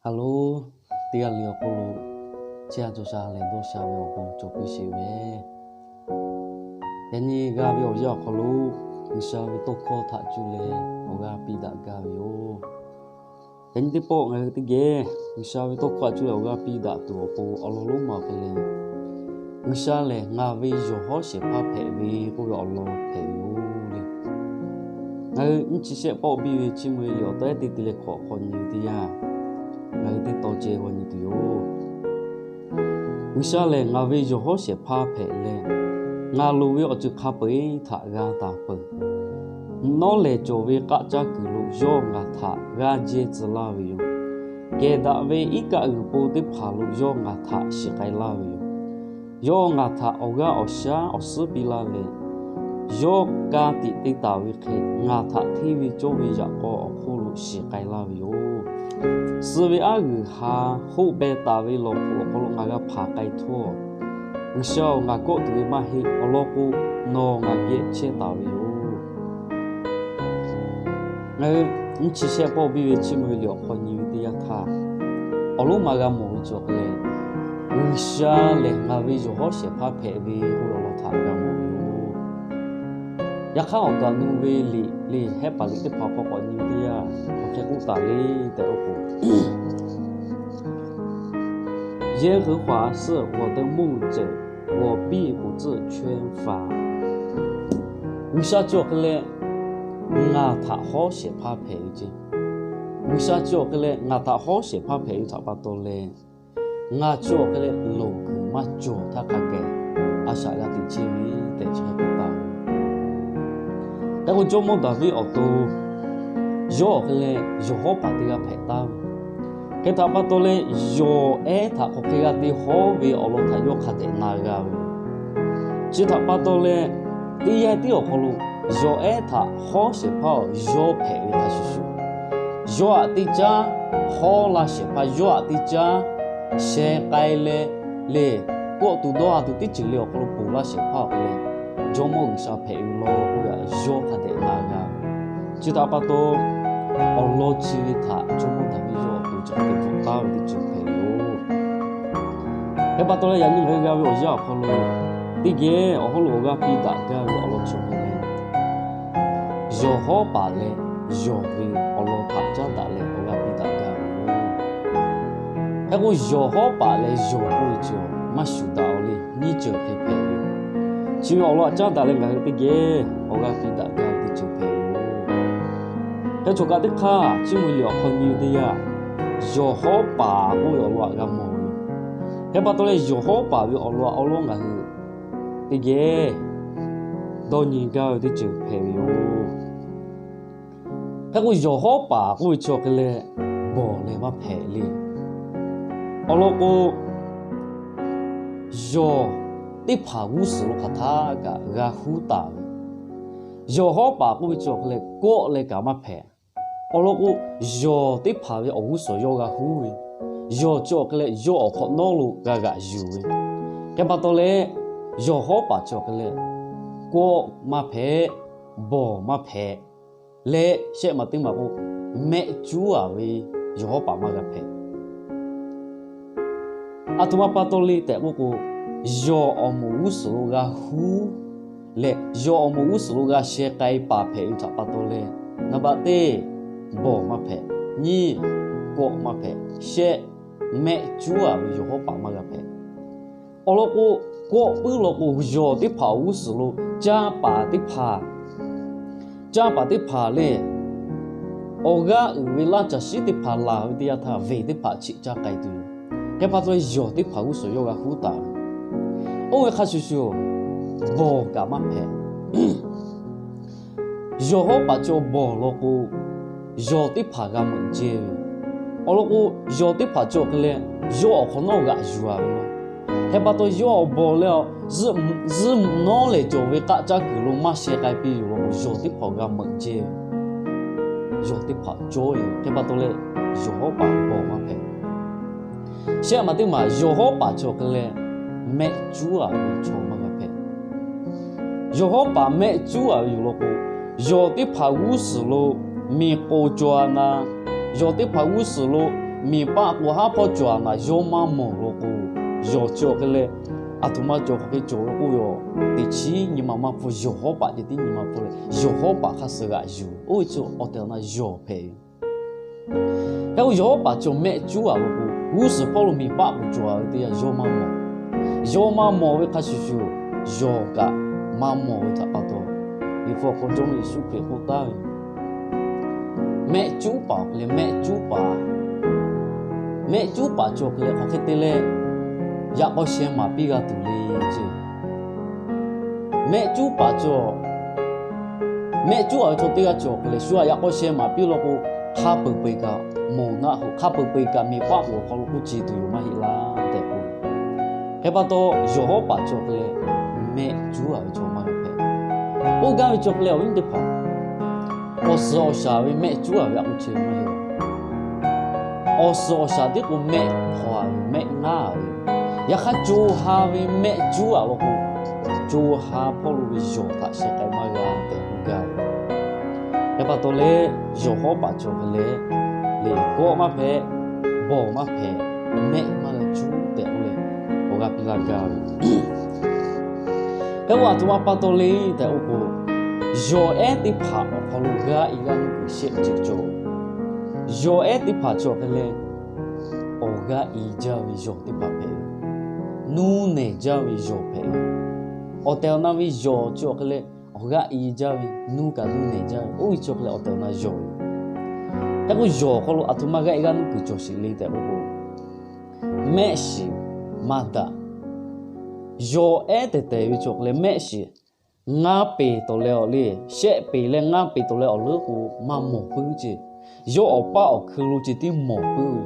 Hello, teˇ g'aˇ le awˬ hk'aw lo chehˇ sha cawˬ sha leh dawˇ sha ve awˬ bon cawˬ piˇ sheˍ ve. Yaꞈ nyi g'a ve awˬ yanˇ awˬ hk'aw lo G'uiˬsha ve tawˇ hkawˇ htaꞈ cuˇ leh awˬ g'aˇ piˇ daꞈ gaˇ ve yoˬ. Yaꞈ nyi teˇ pawˆ ngaˬ hui teˇ geh G'uiˬsha ve tawˇ hkawˇ htaꞈ cuˇ leh awˬ g'aˇ piˇ daꞈ tuˬ awˬ pon awˬ lawn lonˉ ma awˬ hk'e leh, G'uiˬsha lehˬ ngaˬ ve yawˬ hawˉ shehˍ hpaˇ hpehꞈ ve k'oˆ ve awˬ lawn hpehꞈ ve yoˬ le. Ngaˬ hui nyiˇ chi shehˆ pawˆ biˇ ve Chiˇ mvuh ve liꞈ awˬ taw ehˉ teˇ te leh hkawꞈ hk'awꞈ nyi ve teˇ yanˇ, ngaˬ hui teˇ taw ceh g'aw nyi tuˬ yoˬ. G'uiˬsha lehˬ ngaˬ ve yawˬ hawˉ shehˍ hpaˇ hpehꞈ leh, ngaˬ loˍ ve awˬ ceuˬ hk'a peu-eˬ htaꞈ g'a taˍ peuˬ. Nawˉ lehˬ cawˬ ve k'aˆ caˇ kuiˬ lo yawˇ ngaˬ htaꞈ g'aˇ jehˇ tcuh laˇ ve yoˬ. Kehˬ daꞈ ve iˉ kaˆ g'uiˬ po teˇ hpaˍ lo yawˇ ngaˬ htaꞈ shiˍ k'ai laˇ ve yoˬ. Yawˇ ngaˬ htaꞈ awˬ g'aˇ awˬ shaˉ awˬ suhˉ piˇ laˇ leh, yawˇ ka tiꞈ te taˍ ve hk'e ngaˬ htaꞈ hteˇ ve cawˇ ve yaꞈ k'aw awˬ hk'oˆ lo shiˍ k'ai laˇ ve yoˬ. Suh ve aˉ g'uiˬ ha hoˆ beh taˍ ve lawˬ hk'oꞈ awˬ hk'aw lo ngaˬ g'a hpanˍ k'ai htawˇ, G'uiˬsha-oˬ, ngaˬ kawˆ tuˬ ve maˇ heˆ. Awˬ lawn k'o, nawˬ ngaˬ geh chehˇ taˍ ve yoˬ. Ngaˬ hui nyiˇ chi shehˆ pawˆ biˇ ve Chiˇ mvuh ve liꞈ awˬ hk'aw nyi ve teˇ yanˇ htaˇ, awˬ lonˉ ma g'a mawˬ ve cawˬ hk'e leh, G'uiˬsha lehˬ ngaˬ ve yawˬ hawˉ shehˍ hpaˇ hpehꞈ ve k'oˆ ve awˬ lawn htaꞈ g'a mawˬ ve yoˬ. Yaꞈ hk'aˇ awˬ kaˍ nu ve liꞈ le Heˉpaˍ liꞈ teˇ hpaˍ hk'aw k'awꞈ nyi ve teˇ yanˇ, awˬ hk'e k'oˆ taˍ le tehꞈ k'oˆ k'o, 耶和华是我的牧者，我必不致缺乏。 G'uiˬsha cawˬ hk'e leh ngaˬ htaꞈ hawˉ shehˍ hpaˇ hpehꞈ ve ceˇ. G'uiˬsha cawˬ hk'e leh ngaˬ htaꞈ hawˉ shehˍ hpaˇ hpehꞈ ve htaꞈ pa taw leh, ngaˬ cawˬ hk'e leh loˍ kuiˬ maˇ cawˬ htaˇ hk'a geh a shaꞈ g'a teꞈ chehˇ ve tehꞈ chi hk'e k'oˆ taˍ ve. Hk'e k'o Jawˇmawˇ Daˍviˆ awˬ to yawˇ awˬ hk'e leh yawˬ hawˉ paˍ teˇ g'aˇ hpehꞈ taˍ ve. Hk'e htaꞈ pa taw leh yawˬ ehˉ htaꞈ hk'aˬ hk'e g'a te hawˉ ve awˬ lawn htaꞈ yawˇ hk'a dehꞈ na g'a ve. Chi htaꞈ pa taw leh teˇ yanˇ tiˉ awˬ hk'aw lo yawˬ ehˉ htaꞈ hawˉ shehˍ hpaˇ awˬ yawˇ hpehꞈ ve hk'a shuˍ shuˍ, yawˇ aꞈ teˇ caˉ hawˉ laˇ shehˍ hpaˇ, yawˇ aꞈ teˇ caˉ sheh k'ai leh, lehˬ kawˆ tuˬ dawˇ ha tuˬ teˇ ceuˬ le awˬ hk'aw lo ponˬ laˇ shehˍ hpaˇ awˬ hk'e leh Jawˇmawˇ G'uiˬsha hpehꞈ ve law k'oˆ ve htaꞈ yawˇ hk'a dehꞈ na g'a ve. Chi htaꞈ pa taw, awˬ lawn chi ve htaꞈ Jawˇmawˇ Daˍviˆ yawˇ awˬ to caꞈ te bvuhꞈ taˍ ve teˇ ceuˬ hpehꞈ ve yoˬ. Hk'e pa taw leh yaꞈ nyi ngaˬ hui g'a ve awˬ yanˇ awˬ hk'aw lo teˇ geh awˬ hawˉ lo awˬ g'aˇ piˇ daꞈ gaˇ ve awˬ lawn chi awˬ hk'e leh, yawˬ hawˉ paˍ leh yawˬ ve awˬ lawn htaꞈ caˉ daꞈ leh awˬ g'aˇ piˇ daꞈ gaˇ ve yoˬ. Hk'e k'o yawˬ hawˉ paˍ leh yawˬ k'oˆ ve chi maˇ shuˍ daꞈ-o le, nyiˇ ceuˬ hk'e hpehꞈ ve yoˬ. Chi ve awˬ lawn htaꞈ caˉ daꞈ leh ngaˬ hui teˇ geh awˬ g'aˇ piˇ daꞈ gaˇ ve teˇ ceuˬ hpehꞈ ve yoˬ. Hk'e choˬ kaꞈ teˇ hk'aˇ Chiˇ mvuh liꞈ awˬ hk'aw nyi ve teˇ yanˇ, yawˬ hawˉ paˍ k'oˆ ve awˬ lawn htaꞈ g'a mawˬ ve yoˬ. Hk'e pa taw leh yawˬ hawˉ paˍ ve awˬ lawn awˬ lawn ngaˬ hui teˇ geh dawˇ nyi gaˇ ve teˇ ceuˬ hpehꞈ ve yoˬ. Hk'e k'o yawˬ hawˉ paˍ k'oˆ ve chi awˬ hk'e leh bawˬ leh maˇ hpehꞈ le. Awˬ lawn k'o, yawˬ teˇ hpaˍ g'uˇ suhˍ lo hk'aˬ htaˇ kaꞈ g'a huˉ taˍ ve. Yawˬ hawˉ paˍ k'oˆ ve chi awˬ hk'e leh kawˆ leh kaꞈ maˇ hpehꞈ. Awˬ lawn k'o, yawˬ teˇ hpaˍ ve awˬ g'uˇ suhˍ yawˇ g'a huˉ ve, yawˬ chi awˬ hk'e leh yawˇ awˬ hk'awꞈ nawˉ lo g'a g'aꞈ yuˬ ve. Hk'e pa taw leh, yawˬ hawˉ paˍ chi awˬ hk'e leh kawˆ maˇ hpehꞈ, bawˬ maˇ hpehꞈ leh, shehˆ maˬ teˇ maˬ k'o, mehˆ cuˉ-a ve yawˬ hawˉ paˍ maˇ g'a hpehꞈ. Aˬ htoꞈ ma pa taw le tehꞈ k'oˆ k'o, yawˬ awˬ moˍ g'uˇ suhˍ lo g'a huˉ leh, yawˬ awˬ moˍ g'uˇ suhˍ lo g'a sheh k'ai paˍ hpehꞈ ve htaꞈ pa taw leh, naˍ baꞈ teˇ, bawˬ maˇ hpehꞈ. Nyiˇ, kawˆ maˇ hpehꞈ. Shehˆ, mehˆ cuˉ-a ve yawˬ hawˉ paˍ maˇ g'a hpehꞈ. Awˬ lawn k'o, kawˆ puiˉ law k'o, yawˬ teˇ hpaˍ awˬ g'uˇ suhˍ lo caˇ paˍ teˇ hpaˍ, caˇ paˍ teˇ hpaˍ lehˬ, awˬ g'aˇ uiˍ ve laˇ caˬ shiˉ teˇ hpaˍ laˬ ve teˇ yanˇ htaˇ, venˬ teˇ hpaˍ cheꞈ caˇ k'ai tuˬ yoˬ. Hk'e pa taw, yawˬ teˇ hpaˍ g'uˇ suhˍ yawˇ g'a huˉ taˍ ve. Oˇ ve hk'a shuˍ shuˍ, bawˬ kaꞈ maˇ hpehꞈ. Yawˬ hawˉ paˍ cawˬ bawˬ law k'o, yawˬ teˇ hpaˍ g'a meuꞈ jehˇ ve. Awˬ lawn k'o, yawˬ teˇ hpaˍ cawˬ hk'e leh, yawˇ awˬ hk'awꞈ nawˉ g'aꞈ yuˬ-a ve law. Hk'e pa taw, yawˇ awˬ bawˬ leh, zuhꞈ mvuhˇ nawˉ lehˬ cawˬ ve k'aˆ caˇ kuiˬ lo maˇ sheh k'ai piˇ yoˬ law k'o, yawˬ teˇ hpaˍ g'a meuꞈ jehˇ ve. Yawˬ teˇ hpaˍ cawˬ ve. Hk'e pa taw leh, yawˬ hawˉ paˍ bawˬ maˇ hpehꞈ. Shehˆ maˬ teˇ maˬ yawˬ hawˉ paˍ cawˬ hk'e leh, mehˆ cuˉ-a ve chaw maˇ g'a hpehꞈ. Yawˬ hawˉ paˍ mehˆ cuˉ-a ve yoˬ law k'o, yawˬ teˇ hpaˍ g'uˇ suhˍ lo miˬ k'oˍ cawˬ-a na, yawˬ teˇ hpaˍ g'uˇ suhˍ lo miˬ paˆ k'oˍ haˉ hpawˇ cawˬ a naˍ, yawˇ maˇ mawˬ lo k'o, yawˬ chi awˬ hk'e leh, aˬ htoꞈ ma cawˬ hk'e cawˬ lo k'oˆ ve, teˇ chiˉ nyi ma maˇ hpfuhˇ, yawˬ hawˉ paˍ ceh tiˉ nyi ma hpfuhˇ leh, yawˬ hawˉ paˍ hk'aˇ suh g'aꞈ yuˬ. Oˇ ve chi awˬ tehˬ awˬ na yawˬ hpehꞈ ve. Hk'e k'o, yawˬ hawˉ paˍ cawˬ mehˆ cuˉ a lo k'o, g'uˇ suhˍ hpawˇ lo miˬ paˆ k'oˍ cawˬ a ve teˇ yanˇ yawˇ maˇ mawˬ. Yawˇ maˇ mawˬ ve hk'a shuˍ shuˍ, yawˬ kaꞈ maˇ mawˬ ve htaꞈ pa taw, Liꞈ hpu awˬ hk'aw Jawˇmawˇ Yeˍsuˆ Hkriꞈ k'oˆ taˍ ve, mehˆ cuˉ paˍ awˬ hk'e leh mehˆ cuˉ paˍ, mehˆ cuˉ paˍ cawˬ hk'e leh hk'aˬ hk'e te leh yaꞈ k'aw sheh maˍ piˇ g'a tuˬ le ce. Mehˆ cuˉ paˍ cawˬ, mehˆ cuˉ a ve chaw teˇ g'aˇ cawˬ hk'e leh shu aꞈ yaꞈ k'aw sheh maˍ piˇ law k'o, hk'a peu-eˬ peu-eˬ kaꞈ mawˬ naˆ hoꞈ, hk'a peu-eˬ peu-eˬ kaꞈ miˬ paˆ k'oˍ awˬ hk'aw lo k'oˆ ce tuˬ yoˬ maˇ heˆ laˇ tehꞈ k'oˆ. Hk'e pa taw, yawˬ hawˉ paˍ cawˬ hk'e leh mehˆ cuˉ a ve chaw maˇ g'a hpehꞈ. Oˇ gaˇ ve cawˬ hk'e leh awˬ viˉ teˇ hpaˍ, awˬ suhˍ awˬ shaˍ ve mehˆ cuˉ a ve aꞈ k'oˆ chehˇ ve maˇ heˆ. Awˬ suhˍ awˬ shaˍ tiˉ k'o mehˆ hpaw a ve, mehˆ ngaˇ a ve, yaꞈ hk'aˇ co ha ve mehˆ cuˉ a law k'o, co ha hpawˇ lo ve yawˬ htaꞈ sheh k'ai maˇ g'a tehꞈ k'oˆ gaˇ ve. Hk'e pa taw leh, yawˬ hawˉ paˍ cawˬ hk'e leh, leˬ kawˆ maˇ hpehꞈ, bawˬ maˇ hpehꞈ, mehˆ maˇ g'a cuˉ tehꞈ k'oˆ leh, awˬ g'aˇ piˇ laˇ gaˇ ve. Hk'e k'o, aˬ htoꞈ ma pa taw le tehꞈ k'oˆ k'o, yawˬ ehˉ teˇ hpaˍ awˬ hk'aw lo g'aˇ e g'aˇ nuˇ kuiˬ shehˆ ceuˬ cawˬ. Yawˬ ehˉ teˇ hpaˍ cawˬ hk'e leh, awˬ g'aˇ e jaˇ ve yawˬ teˇ hpaˍ hpehꞈ ve, nuˇ nehˬ jaˇ ve yawˬ hpehꞈ ve, awˬ tehˬ awˬ na ve yawˬ cawˬ hk'e leh, awˬ g'aˇ e jaˇ ve nuˇ kaꞈ nuˇ nehˬ jaˇ ve, oˇ ve cawˬ hk'e leh awˬ tehˬ awˬ na yawˬ ve. Hk'e k'o, yawˬ awˬ hk'aw lo aˬ htoꞈ ma g'aˇ e g'aˇ nuˇ kuiˬ cawˬ sheˍ le tehꞈ k'oˆ k'o, mehˆ shiˍ maˇ daꞈ. Yawˬ ehˉ tehˬ tehˬ ve cawˬ hk'e leh mehˆ shiˍ ngaˇ peˍ tawˍ leh awˬ le, shehˆ peˍ leh ngaˇ peˍ tawˍ leh awˬ leuˉ k'o maˇ mawˬ puiˉ ce. Yawˇ awˬ paˇ awˬ hkui lo ce tiˉ mawˬ puiˉ ve.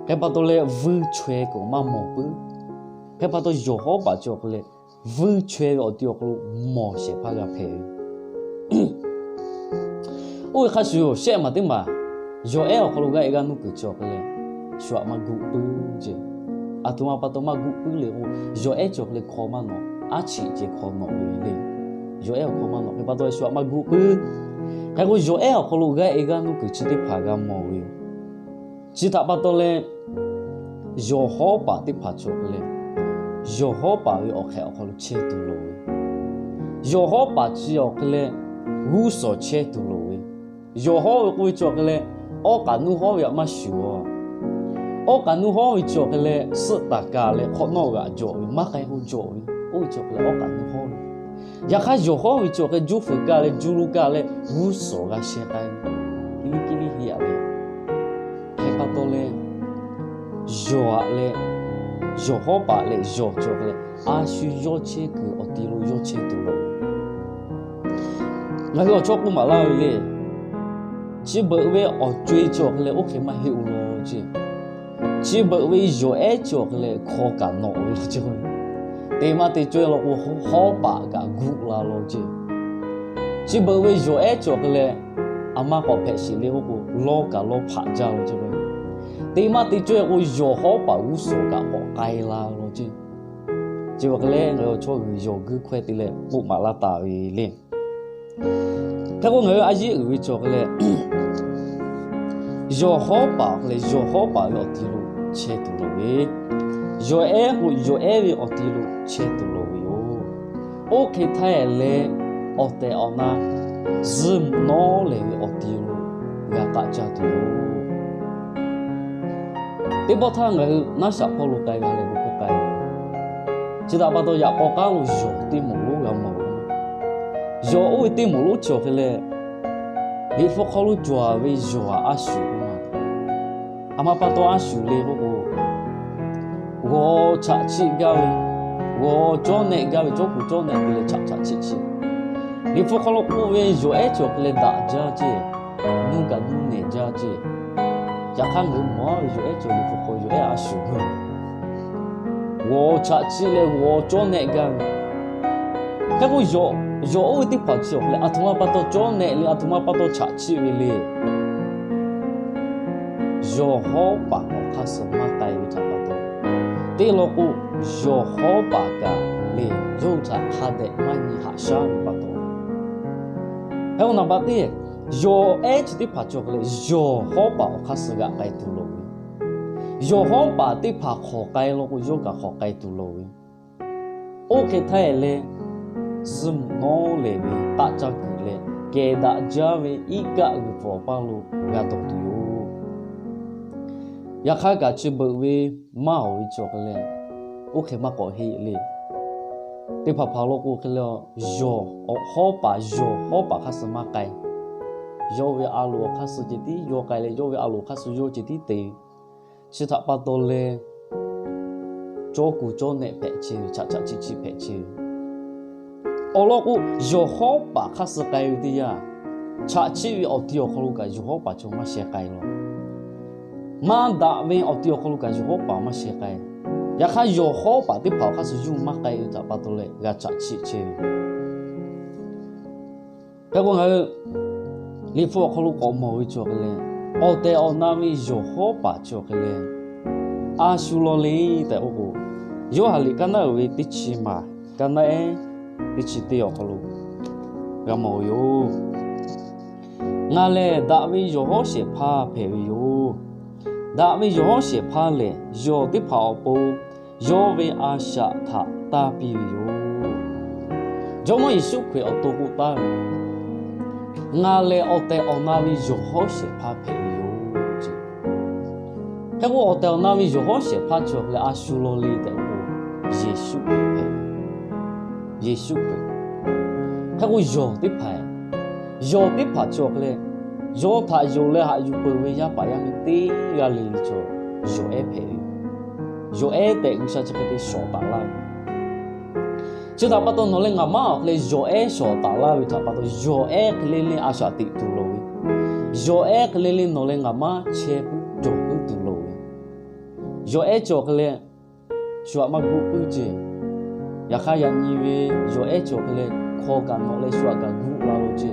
Hk'e pa taw leh vuiˇ chaweh kaꞈ maˇ mawˬ puiˉ. Hk'e pa taw yawˬ hawˉ paˍ cawˬ hk'e leh vuiˇ chaweh ve awˬ ti awˬ hk'aw lo mawˬ shehˍ hpaˇ g'a hpehꞈ ve. Oˇ ve hk'a shuˍ shehˆ maˬ teˇ maˬ yawˬ ehˉ awˬ hk'aw lo g'aˇ e g'aˇ nuˇ kuiˬ cawˬ hk'e leh, shu aꞈ maˇ guˆ puiˉ ce. Aˬ htoꞈ ma pa taw maˇ guˆ puiˉ le k'o, yawˬ ehˉ cawˬ hk'e leh hkaw maˇ nawꞈ, aˉ chiꞈ ceh hkaw nawꞈ ve le. Yawˬ ehˉ awˬ hk'aw maˇ nawꞈ hk'e pa taw shu aꞈ maˇ guˆ puiˉ. Hk'e k'o, yawˬ ehˉ awˬ hk'aw lo g'aˇ e g'aˇ nuˇ kuiˬ chi teˇ hpaˍ g'a mawˬ ve yoˬ. Chi htaꞈ pa taw leh, yawˬ hawˉ paˍ teˇ hpaˍ cawˬ hk'e leh, yawˬ hawˉ paˍ ve awˬ hk'ehꞈ awˬ hk'aw lo chehˇ tuˬ loˍ ve, yawˬ hawˉ paˍ chi awˬ hk'e leh g'uˇ suhˍ chehˇ tuˬ loˍ ve, yawˬ hawˉ ve k'oˆ ve cawˬ hk'e leh, awˉ k'aꞈ nuˇ hawˉ ve aꞈ maˇ shuˍ a. Awˉ k'aꞈ nuˇ hawˉ ve cawˬ hk'e leh suhˆ taˍ kaˍ leh hk'awꞈ nawˉ g'aꞈ jawꞈ ve, maˇ k'ai k'o jawꞈ ve, oˇ ve cawˬ hk'e leh awˉ k'aꞈ nuˇ hawˉ ve. Yaꞈ hk'aˇ yawˬ hawˉ ve cawˬ hk'e juˇ fuiˍ kaˇ leh juˇ lo kaˇ leh g'uˇ suhˍ g'a sheh k'ai ve, kiˇ liˇ kiˇ liˇ heˆ a ve. Hk'e pa taw leh, yawˬ aꞈ leh, yawˬ hawˉ paˍ leh yawˬ cawˬ hk'e leh, a shu yawˇ chehˇ kuiˬ awˬ ti lo yawˇ chehˇ tuˬ loˍ. Ngaˬ hui awˬ chawˇ k'oˆ maˍ laˇ ve le. Chi beuꞈ ve awˬ co-e cawˬ hk'e leh oˇ hk'e maˇ heˆ-oˬ law ce. Chi beuꞈ ve yawˬ ehˉ cawˬ hk'e leh hkaw kaꞈ nawꞈ ve law ce. Teˇ maˇ te caweh law k'o, hawˉ paˍ kaꞈ guˆ la law ce. Chi beuꞈ ve yawˬ ehˉ cawˬ hk'e leh, aˬ ma k'awꞈ hpehꞈ sheˍ le k'oˆ k'o, lawˇ kaꞈ lawˇ hpaꞈ jaˇ law ce. Teˇ maˇ te caweh k'o, yawˬ hawˉ paˍ g'uˇ suhˍ kaꞈ k'awꞈ k'ai la law ce. Chi beuꞈ hk'e leh ngaˬ hui awˬ chawˇ g'uiˬ yawˬ guiˇ hkawehˇ te leh k'oˆ maˍ laˇ taˍ ve le. Hk'e k'o, ngaˬ hui a yeˇ uiˍ ve cawˬ hk'e leh, yawˬ hawˉ paˍ hk'e leh yawˬ hawˉ paˍ ve awˬ ti lo chehˇ tuˬ loˍ ve, yawˬ ehˉ k'o yawˬ ehˉ ve awˬ ti lo chehˇ tuˬ loˍ ve yoˬ. Oˇ hk'e htaˇ leh, awˬ tehˬ awˬ na zuhˆ nawˉ lehˬ ve awˬ ti lo g'a k'aˆ caˇ tuˬ yoˬ. Teˇ pawˆ htaˇ ngaˬ hui naˉ shaꞈ hpawˇ lo k'ai g'a leh k'oˆ k'ai, chi htaꞈ pa taw yaꞈ k'aw k'aˉ lo yawˬ teˇ moˍ lonˉ g'a mawˬ ve. Yawˬ oˇ ve teˇ moˍ lonˉ cawˬ hk'e leh, Liꞈ hpu hk'aw lo cawˬ ve yawˬ aꞈ a shuˍ k'oˆ ma. Aˬ ma pa taw a shuˍ le k'oˆ k'o, g'awˬ chaꞈ chiˆ gaˇ ve, g'awˬ cawˇ nehˆ gaˇ ve, cawˇ k'oˍ cawˇ nehˆ te leh chaꞈ chaꞈ chiˆ chiˆ. Liꞈ hpu hk'aw lo k'oˆ ve yawˬ ehˉ cawˬ hk'e leh daꞈ jaˇ ce, nuˇ kaꞈ nuˇ nehˬ jaˇ ce. Yaꞈ hk'aˇ ngaˬ hui mawˬ ve yawˬ ehˉ cawˬ Liꞈ hpu hk'aw yawˬ ehˉ a shuˍ k'o, g'awˬ chaꞈ chiˆ leh g'awˬ cawˇ nehˆ gaˇ ve. Hk'e k'o, yawˬ oˇ ve teˇ hpaˍ chi awˬ hk'e leh aˬ htoꞈ ma pa taw cawˇ nehˆ le, aˬ htoꞈ ma pa taw chaꞈ chiˆ ve le. Yawˬ hawˉ paˍ awˬ hk'aˇ suh maˇ k'ai ve htaꞈ pa taw, teˇ law k'o, yawˬ hawˉ paˍ kaꞈ le, yawˇ hui htaꞈ hk'a dehꞈ maˇ nyi haꞈ shaˉ ve pa taw. Hk'e k'o, naˍ baꞈ teˇ, yawˬ ehˉ chi teˇ hpaˍ cawˬ hk'e leh yawˬ hawˉ paˍ awˬ hk'aˇ suh g'aꞈ k'ai tuˬ loˍ ve. yawˬ hawˉ paˍ teˇ hpaˍ hk'awꞈ k'ai law k'o, yawˇ kaꞈ hk'awꞈ k'ai tuˬ loˍ ve. Oˇ hk'e htaˇ leh, zuhꞈ mvuhꞈ nawˉ lehˬ ve taˆ caˇ kuiˬ leh kehˬ daꞈ jaˇ ve iˉ kaˆ g'uiˬ pfuhˍ awˬ paˇ lo g'a dawˬ tuˬ yoˬ. Yaꞈ hk'aˇ kaꞈ chi beuꞈ ve maˇ awˬ ve cawˬ hk'e leh, oˇ hk'e maˇ k'awꞈ heˆ le. Teˇ hpaˍ hpaˍ law k'o hk'e leh, yawˬ awˬ hawˉ paˍ, yawˬ hawˉ paˍ hk'aˇ suh maˇ k'ai. Yawˇ ve a loˍ awˬ hk'aˇ suh ceh tiˉ yawˇ k'ai leh, yawˇ ve a loˍ awˬ hk'aˇ suh yawˇ ceh tiˉ te. Chi htaꞈ pa taw leh, cawˇ kuˬ cawˇ nehˆ hpehꞈ chehˇ ve, chaꞈ chaꞈ chiˆ chiˆ hpehꞈ chehˇ ve. Awˬ lawn k'o, yawˬ hawˉ paˍ hk'aˇ suh k'ai ve teˇ yanˇ, chaꞈ chiˆ ve awˬ ti awˬ hk'aw lo kaꞈ yawˬ hawˉ paˍ chaw maˇ sheh k'ai law. Maˇ daꞈ ve awˬ ti awˬ hk'aw lo kaꞈ yawˬ hawˉ paˍ maˇ sheh k'ai. Yaꞈ hk'aˇ, yawˬ hawˉ paˍ teˇ hpaˍ awˬ hk'aˇ suh yawˇ maˇ k'ai ve htaꞈ pa taw leh g'a chaꞈ chiˆ chehˇ ve. Hk'e k'o ngaˬ hui Liꞈ hpu awˬ hk'aw lo k'awꞈ mawˬ ve cawˬ hk'e leh, awˬ tehˬ awˬ na ve yawˬ hawˉ paˍ cawˬ hk'e leh, a shu law le tehꞈ k'oˆ k'o, Yoˇhanˬ liꞈ kaˇ naˉ uiˍ ve teˇ chi maˬ, kaˇ naˉ ehˉ teˇ chi teˇ awˬ hk'aw lo g'a mawˬ ve yoˬ. Ngaˬ lehˬ daꞈ ve yawˬ hawˉ shehˍ hpaˇ hpehꞈ ve yoˬ. Daꞈ ve yawˬ hawˉ shehˍ hpaˇ lehˬ, yawˬ teˇ hpaˍ awˬ pon yawˇ ve a shaꞈ htaꞈ tanˇ piˇ ve yoˬ. Jawˇmawˇ Yeˍsuˆ Hkriꞈ awˬ to k'oˆ taˍ ve, Ngaˬ lehˬ awˬ tehˬ awˬ na ve yawˬ hawˉ shehˍ hpaˇ hpehꞈ ve yoˬ ce. Hk'e k'o, awˬ tehˬ awˬ na ve yawˬ hawˉ shehˍ hpaˇ cawˬ hk'e leh a shu law le tehꞈ k'oˆ k'o, Yeˍsuˆ Hkriꞈ hpehꞈ ve. Yeˍsuˆ Hkriꞈ. Hk'e k'o, yawˬ teˇ hpaˍ, yawˬ teˇ hpaˍ cawˬ hk'e leh, yawˇ htaꞈ yonˍ leh haꞈ yuˬ peuˬ ve yaˇ paˍ yaˇ miˇ teˇ g'aˇ le le cawˬ yawˬ ehˉ hpehꞈ ve. Yawˬ ehˉ tehꞈ G'uiˬsha chi hk'e te shawˍ taˍ laˇ ve. Chi htaꞈ pa taw nawˬ leh ngaˬ maˇ awˬ hk'e leh yawˬ ehˉ shawˍ taˍ laˇ ve htaꞈ pa taw, yawˬ ehˉ hk'e le le a shaꞈ teꞈ tuˬ loˍ ve. Yawˬ ehˉ hk'e le le nawˬ leh ngaˬ maˇ chehˇ puiˉ cawˬ puiˉ tuˬ loˍ ve. Yawˬ ehˉ cawˬ hk'e leh shu htaꞈ maˇ guˆ puiˉ ce. Yaꞈ hk'aˇ yaꞈ nyi ve yawˬ ehˉ cawˬ hk'e leh, hkaw kaꞈ nawꞈ leh shu htaꞈ kaꞈ guˆ la lo ce.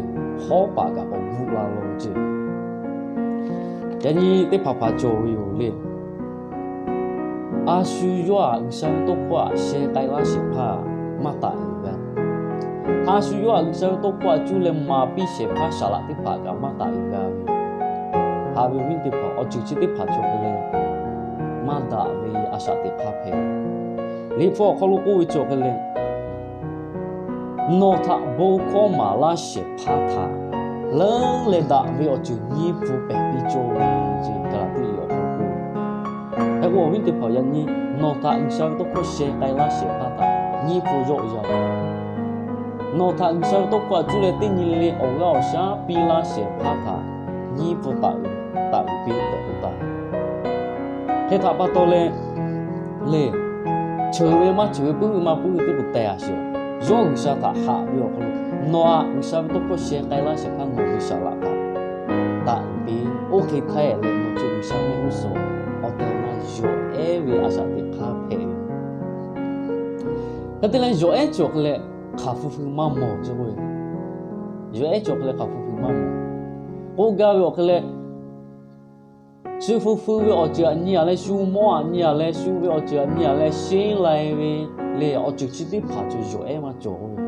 Hawˉ paˍ kaꞈ k'awꞈ guˆ la lo ce. Yaꞈ nyi teˇ hpaˍ hpaˍ cawˬ ve yoˬ le. A shu yawˇ htaꞈ G'uiˬsha ve tawˇ hkawˇ htaꞈ sheh k'ai laˇ shehˍ hpaˇ maˇ taˍ uiˍ g'a. A shu yawˇ htaꞈ G'uiˬsha ve tawˇ hkawˇ htaꞈ cuˇ leh maˍ piˇ shehˍ hpaˇ saˍ laꞈ teˇ hpaˍ kaꞈ maˇ taˍ uiˍ g'a ve. Haꞈ ve awˬ viˉ teˇ hpaˍ, awˬ ceuˬ chi teˇ hpaˍ cawˬ hk'e leh maˇ daꞈ ve a shaꞈ teꞈ hk'aˇ hpehꞈ. Liꞈ hpu awˬ hk'aw lo k'oˆ ve cawˬ hk'e leh, Nawˬ htaꞈ bon hkawˇ maˍ laˇ shehˍ hpaˇ htaꞈ leuˉ leh daꞈ ve awˬ ceuˬ nyiˇ hpu pehˬ piˇ cawˇ ve ce. Gaˍlaˍtiˆ liꞈ awˬ hk'aw lo k'oˆ ve. Hk'e k'o awˬ viˉ teˇ hpaˍ, yaꞈ nyi nawˬ htaꞈ G'uiˬsha ve tawˇ hkawˇ sheh k'ai laˇ shehˍ hpaˇ htaꞈ nyiˇ hpu yawˆ yaˇ ve. Nawˬ htaꞈ G'uiˬsha ve tawˇ hkawˇ htaꞈ cuˇ leh teˇ nyi le le awˬ g'aˇ awˬ shaˉ piˇ laˇ shehˍ hpaˇ htaꞈ nyiˇ hpu taˍ uiˍ, taˍ uiˍ piˇ tehꞈ k'oˆ taˍ. Hk'e htaꞈ pa taw leh, le, ceuˬ ve maˇ ceuˬ ve, puiˉ ve maˇ puiˉ ve teˇ k'o tehˬ a sheˍ. Yawˇ G'uiˬsha htaꞈ haꞈ ve awˬ hk'aw lo, nawˬ htaꞈ G'uiˬsha ve tawˇ hkawˇ sheh k'ai laˇ shehˍ hpaˇ nawˬ ve saˍ laꞈ htaꞈ taˍ uiˍ piˇ. Oˇ hk'e htaˇ leh nawˬ cawˬ G'uiˬsha ve g'uˇ suhˍ awˬ tehˬ awˬ na yawˬ ehˉ ve a shaꞈ teꞈ hk'aˇ hpehꞈ ve. Hk'e te leh yawˬ ehˉ cawˬ hk'e leh hk'aˬ hpu hpu maˇ mawˬ ce k'o, yawˬ ehˉ cawˬ hk'e leh hk'aˬ hpu hpu maˇ mawˬ. K'oˆ gaˇ ve awˬ hk'e leh, shu hpu hpu ve awˬ ceuˬ htaꞈ nyi a leh, shu mawˇ htaꞈ nyi a leh, shu ve awˬ ceuˬ htaꞈ nyi a leh sheˉ lai ve le, awˬ ceuˬ chi teˇ hpaˍ cawˬ yawˬ ehˉ maˇ cawˬ k'oˆ ve.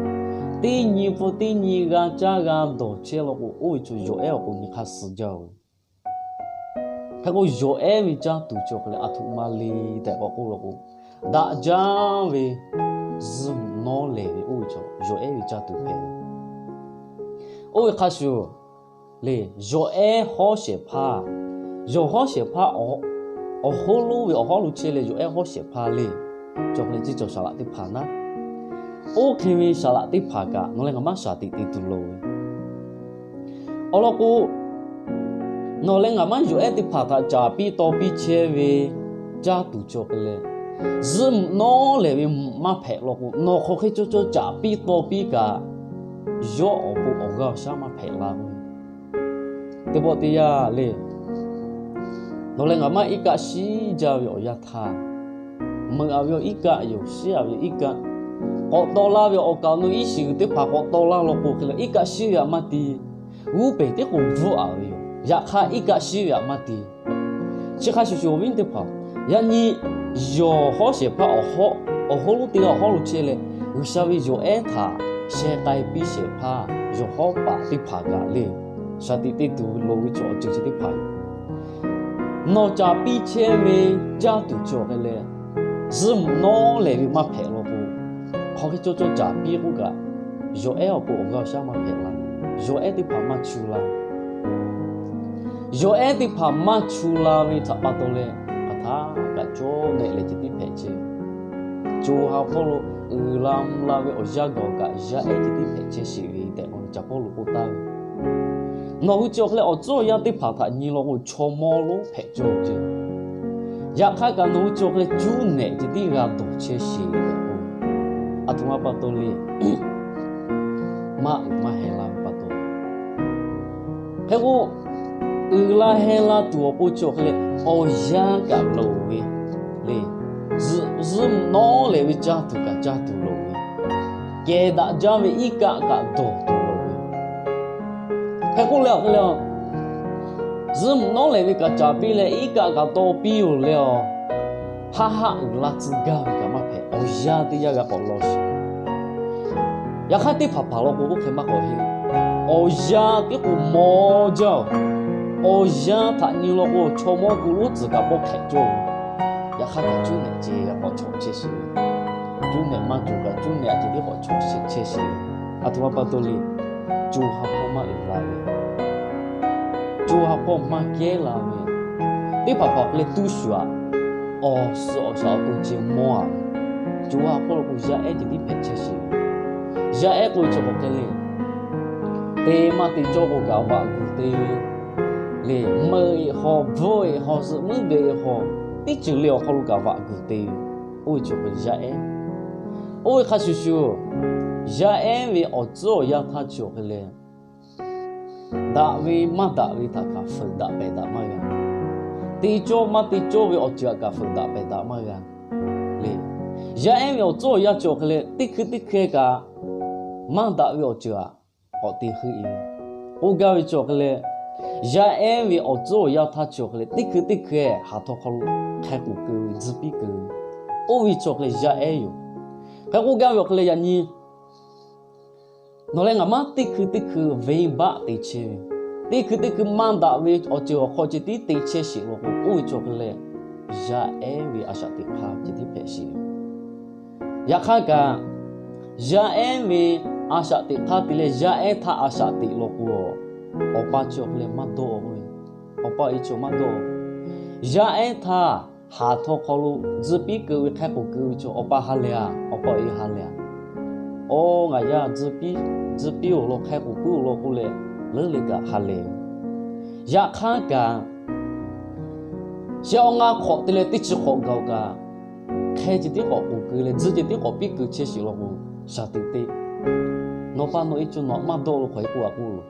Teˇ nyi hpu teˇ nyi g'a caˇ g'a dawˬ chehˇ law k'o, oˇ ve cawˬ yawˬ ehˉ awˬ pon nyi hk'aˇ suh jaˇ-oˬ. Hk'e k'o, yawˬ ehˉ ve caˇ tuˬ cawˬ hk'e leh a htoꞈ ma le tehꞈ k'awꞈ k'oˆ law k'o, daꞈ jaˇ ve zuhꞈ mvuhꞈ nawˉ lehˬ ve oˇ ve cawˬ yawˬ ehˉ ve caˇ tuˬ hpehꞈ. Oˇ ve hk'a shuˍ le, yawˬ ehˉ hawˉ shehˍ hpaˇ, yawˬ hawˉ shehˍ hpaˇ awˬ hawˉ lonˉ ve awˬ hawˉ lo chehˇ leh yawˬ ehˉ hawˉ shehˍ hpaˇ le, cawˬ hk'e leh ceˇ cawˬ saˍ laꞈ teˇ hpaˍ naˉ. Oˇ hk'e ve saˍ laꞈ teˇ hpaˍ kaꞈ nawˬ leh ngaˬ maˇ shaˍ tiꞈ te tuˬ loˍ ve. Awˬ lawn k'o, nawˬ leh ngaˬ maˇ yawˬ ehˉ teˇ hpaˍ htaꞈ caˍ piˇ taw piˇ chehˇ ve caˇ tuˬ cawˬ hk'e leh, zuhꞈ mvuhꞈ nawˉ lehˬ ve maˇ hpehꞈ law k'o, nawˬ hk'aˬ hk'e cawˇ cawˇ caˍ piˇ taw piˇ kaꞈ, yawˇ awˬ pon awˬ g'aˇ awˬ shaˉ maˇ hpehꞈ la ve. Teˇ pawˆ teˇ yanˇ le, nawˬ leh ngaˬ maˇ iˉ kaˆ shiˉ jaˇ ve awˬ yanˇ htaˇ, meuꞈ a ve awˬ iˉ kaˆ yoˬ, shiˉ a ve iˉ kaˆ, k'awꞈ taw laˇ ve awˬ kaˍ awˬ nu iˉ shiˍ g'uiˬ teˇ hpaˍ k'awꞈ taw laˇ law k'o hk'e leh, iˉ kaˆ shiˉ ve htaꞈ maˇ ti, g'uˇ peˬ tiˉ k'o bvuhˆ a ve yoˬ. Yaꞈ hk'aˇ iˉ kaˆ shiˉ ve htaꞈ maˇ ti. Chi hk'a shuˍ shuˍ awˬ viˉ teˇ hpaˍ, yaꞈ nyi yawˬ hawˉ shehˍ hpaˇ awˬ hawˉ lonˉ teˇ g'aˇ awˬ hawˉ lo chehˇ leh, G'uiˬsha ve yawˬ ehˉ htaꞈ sheh k'ai piˇ shehˍ hpaˇ yawˬ hawˉ paˍ teˇ hpaˍ kaꞈ le, shaˍ tiꞈ te tuˬ loˍ ve cawˬ awˬ ceuˬ chi teˇ hpaˍ yoˬ. Nawˬ caˍ piˇ chehˇ ve caˇ tuˬ cawˬ hk'e leh, zuhꞈ mvuhꞈ nawˉ lehˬ ve maˇ hpehꞈ law k'o, hk'aw hk'e cawˇ cawˇ caˍ piˇ k'oˆ kaꞈ, yawˬ ehˉ awˬ pon awˬ g'aˇ awˬ shaˉ maˇ hpehꞈ la. Yawˬ ehˉ teˇ hpaˍ maˇ chu la. Yawˬ ehˉ teˇ hpaˍ maˇ chu la ve htaꞈ pa taw leh, hk'aˬ htaˇ kaꞈ cawˇ nehꞈ leh ceh tiˉ hpehꞈ chehˇ. Co ha hpawˇ lo uiˍ la mvuh la ve awˬ yanˇ gaˬ kaꞈ, yaˇ ehˉ ceh tiˉ hpehꞈ chehˇ sheˍ ve tehꞈ k'oˆ ve Caˍ Pawˇluꞈ k'oˆ taˍ ve. Nawˬ hui cawˬ hk'e leh awˬ tcuhˉ awˬ yanˇ teˇ hpaˍ htaꞈ nyi law k'o, chaw mawˇ lonˉ hpehꞈ cawˇ ve ceˇ. Yaꞈ hk'aˇ kaꞈ nawˬ hui cawˬ hk'e leh cuˇ nehꞈ ceh tiˉ g'a dawˬ chehˇ sheˍ tehꞈ k'oˆ ve. A htoꞈ ma pa taw le. Maˇ uiˍ maˇ heh la ve pa taw. Hk'e k'o, uiˍ la heh la tuˬ awˬ pon cawˬ hk'e leh awˬ yanˇ kaꞈ loˍ ve le. Zuhꞈ mvuhꞈ nawˉ lehˬ ve caˇ tuˬ kaꞈ caˇ tuˬ loˍ ve, kehˬ daꞈ jaˇ ve iˉ kaˆ kaꞈ dawˬ tuˬ loˍ ve. Hk'e k'oˆ leh awˬ hk'e leh, zuhꞈ mvuhꞈ nawˉ lehˬ ve kaꞈ caˍ piˇ leh iˉ kaˆ kaꞈ taw piˇ-oˬ leh awˬ, haˆ haˆ uiˍ la tcuh gaˇ ve kaꞈ maˇ hpehꞈ. Awˬ yanˇ teˇ yanˇ g'a k'awꞈ law sheˍ. Yaꞈ hk'aˇ teˇ hpaˍ hpaˍ law k'o, oˇ hk'e maˇ k'awꞈ heˆ. Awˬ yanˇ tiˉ k'o mawˇ jaˇ-oˬ. Awˬ yanˇ htaꞈ nyi law k'o, chaw mawˇ ku lonˉ tcuhˍ kaꞈ pawˆ hpehꞈ cawˇ ve. Yaꞈ hk'aˇ kaꞈ cuˇ nehꞈ ceh g'a k'awꞈ chawꞈ chehˇ sheˍ ve. Cuˇ nehꞈ maˇ cawˬ kaꞈ cuˇ nehꞈ a ceh tiˉ k'awꞈ chawꞈ chehˇ sheˍ ve. A htoꞈ ma pa taw le. Co ha hpawˇ maˇ uiˍ la ve, co ha hpawˇ maˇ kehˉ la ve, teˇ hpaˍ hpaˍ hk'e leh tuˇ shuˍ-aꞈ, awˬ suhˍ awˬ shaˍ awˬ to ceh mawˇ-aꞈ, co ha hpawˇ lo k'o yaˇ ehˉ ceh tiˉ hpehꞈ chehˇ sheˍ ve. Yaˇ ehˉ k'oˆ ve chaw hk'aˬ hk'e le, te maˇ te cawˇ k'o kaꞈ vaꞈ guˬ te ve le. Meuꞈ-eꞈ haw, bvuhˆ-eꞈ haw, zuhꞈ muiˉ geh-eꞈ haw, teˇ ceuˬ le awˬ hk'aw lo kaꞈ vaꞈ guˬ te ve. Oˇ ve chaw hk'e yaˇ ehˉ. Oˇ ve hk'a shuˍ shuˍ, yaˇ ehˉ ve awˬ tcuhˉ awˬ yanˇ htaˇ cawˬ hk'e leh, daꞈ ve maˇ daꞈ ve htaꞈ kaꞈ fuiˍ daꞈ pehˬ daꞈ maˇ g'a. Te cawˇ maˇ te cawˇ ve awˬ ceuˬ htaꞈ kaꞈ fuiˍ daꞈ pehˬ daꞈ maˇ g'a le. Yaˇ ehˉ ve awˬ tcuhˉ awˬ yanˇ cawˬ hk'e leh, teˇ hkui teˇ hkui kaꞈ maˇ daꞈ ve awˬ ceuˬ htaꞈ k'awꞈ te heuˆ-e. K'oˆ gaˇ ve cawˬ hk'e leh, yaˇ ehˉ ve awˬ tcuhˉ awˬ yanˇ htaˇ cawˬ hk'e leh, teˇ hkui teˇ hkui haˍ htaw hk'aw lo hk'ai k'oˍ keu ve, tcuh piˇ keu ve, oˇ ve cawˬ hk'e leh yaˇ ehˉ yoˬ. Hk'e k'oˆ gaˇ ve awˬ hk'e leh, yaꞈ nyi nawˬ leh ngaˬ maˇ teˇ hkui teˇ hkui venˇbaˆ te chehˇ ve, teˇ hkui teˇ hkui maˇ daꞈ ve awˬ ceuˬ awˬ hk'aw ceh tiˉ te chehˇ sheˍ law k'o, oˇ ve cawˬ hk'e leh yaˇ ehˉ ve a shaꞈ teꞈ hk'aˇ ceh tiˉ hpehꞈ sheˍ. Yaꞈ hk'aˇ kaꞈ, yaˇ ehˉ ve a shaꞈ teꞈ hk'aˇ te leh yaˇ ehˉ htaˇ a shaꞈ teꞈ law k'o, awˬ pa cawˬ hk'e leh maˇ dawˇ-o ve. Awˬ pa e cawˬ maˇ dawˇ-o. Yaˇ ehˉ htaˇ haˍ htaw hk'aw lo tcuh piˇ keu ve, hk'ai k'oˍ keu ve cawˬ, awˬ pa ha lehˬ-a, awˬ pa e ha lehˬ-a. Aˬ, ngaˬ yaˇ tcuh piˇ-oˬ law, hk'ai k'oˍ puiˉ-oˬ law k'oˆ leh, leuˉ leh kaꞈ ha lehˬ. Yaꞈ hk'aˇ kaꞈ, shehˆ awˇ ngaˇ hk'awꞈ te leh teˇ chi hk'awꞈ gaˬ-oˬ kaꞈ, hk'e ceh tiˉ k'awꞈ k'oˍ keu leh tcuh ceh tiˉ k'awꞈ piˇ keu chehˇ sheˍ law k'o, shaˍ teꞈ te. Nawˬ pa nawˬ e cawˬ nawˬ maˇ dawˇ lo hk'aw e k'oˆ a k'oˆ lo.